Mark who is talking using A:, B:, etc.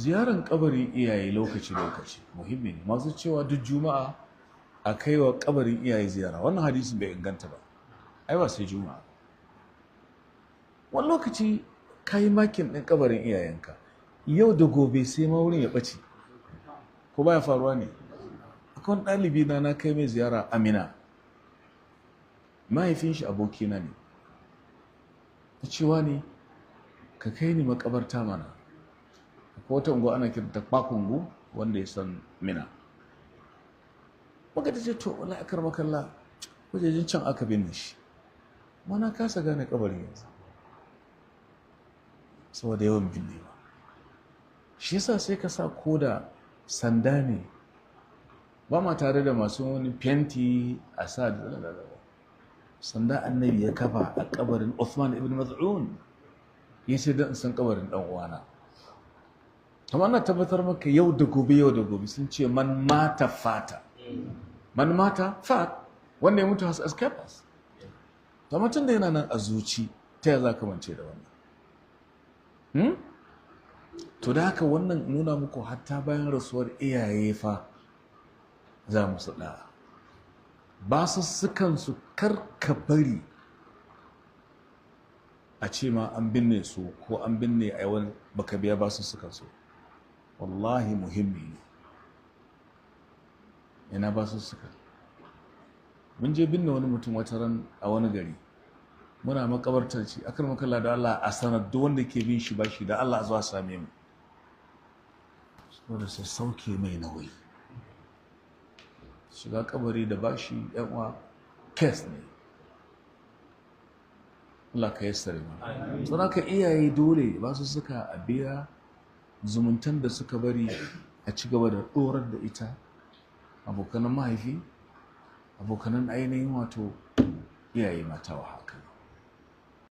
A: Ziyaran kabarin iyaye lokaci-lokaci muhimmi ne. Masu cewa duk juma'a a kai wa kabarin iyaye ziyara, wannan hadisin bai inganta ba. Ai ba sai juma'a. Wani lokaci ka yi makin ɗin kabarin iyayenka, yau da gobe sai ma wurin ya ɓace. Ko baya faruwa ne? Akwai wani ɗalibi na na kai mai ziyara Amina. Mahaifin shi abokina ne. Ta cewa ne ka kai ni makabarta mana. Akwai wata unguwa ana kiranta Kwakungu, wanda ya san Mina. Muka ta ce to wallahi akar makalla wajejen can aka binne shi. Ma na kasa gane kabarin yanzu. Saboda yawan binnewa. Shi yasa sai ka sa koda sanda ne, ba ma tare da masu wani fenti a sa da sanda annabi ya kafa a kabarin Uthman ibn Maz'un, ya ce don in san kabarin dan uwana. Amma ana tabbatar maka yau da gobe, yau da gobe sun ce man mata fata, man mata fat, wanda ya mutu has escaped us. Amma tun da yana nan a zuci, ta ya za ka mance da wannan? To da haka wannan nuna muku hatta bayan rasuwar iyaye fa za mu su da'a. Basussukan su karka bari a ce ma an binne su ko an binne a yawan baka biya basussukan su. Wallahi muhimmi ne. Ina basussuka. Mun je binne wani mutum wata ran a wani gari. Muna makabartar ci akan makalla da Allah a sanar duk wanda ke bin shi bashi da Allah zuwa same mu. Saboda sai sauke mai nauyi. Shiga kabari da bashi yan uwa kes ne. Allah ka yassare mana. Saboda haka iyaye dole ba su suka a biya zumuntan da suka bari a ci gaba da ɗorar da ita. Abokanan mahaifi, abokanan ainihin wato iyaye mata wa haka.